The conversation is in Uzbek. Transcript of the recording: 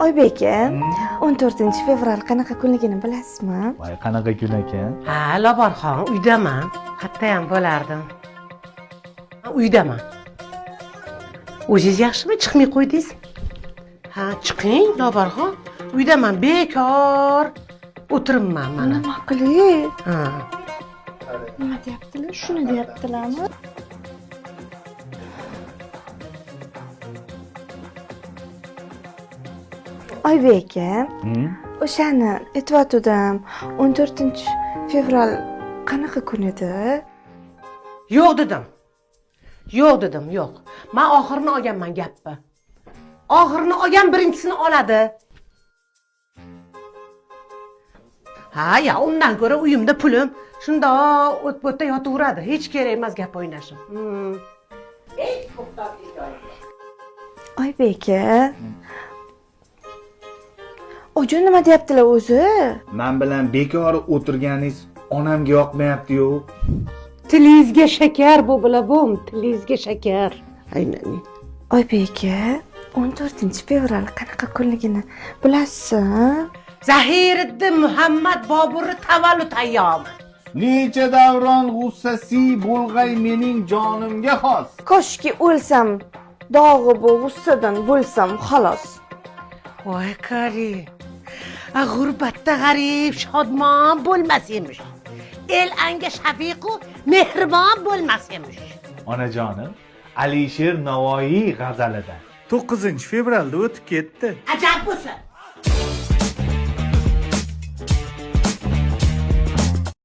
Oybek aka, 14 fevral qanaqa kunligini bilasizmi? Voy, qanaqa kun ekan? Ha, Lobarxon, uydaman. Qayerdayam bo'lardim. Uydaman. O'zingiz yaxshimi? Chiqmay qo'ydingiz? Ha, chiqing, Lobarxon. Uydaman, bekor. O'tiribman mana. Nima qilay? Ha. Nima deyaptilar? Shuni deyaptilarmi? Oybek aka, o'shani aytyotgandim. 14 fevral qanaqa kun edi? Yo'q dedim. Yo'q dedim, yo'q. Men oxirini olganman gapni. Oxirini olgan birinchisini oladi. Ha, ya undan ko'ra uyimda pulim shundoq o't bo'tda yotaveradi. Hech kerak emas gap o'ynashim. Oybek aka. Ojon nima deyaptilar o'zi? Man bilan bekor o'tirganingiz onamga yoqmayapti-yu. Tilingizga shakar bu bilabom, tilingizga shakar. Aynan. Oybek aka, 14 fevral qanaqa kunligini bilasizmi? Zahiriddin Muhammad Boburni tavallud ayyomi. Necha davron g'ussasi bo'lg'ay mening jonimga xos. Koshki o'lsam, dog'i bu g'ussadan bo'lsam xolos. Voy qari. A g'urbatda g'arib shodmon bo'lmas emish. El anga shafiqu mehribon bo'lmas emish. Onajonim, Alisher Navoiy g'azalidan. 9 fevralda o'tib ketdi. Ajab bo'lsin.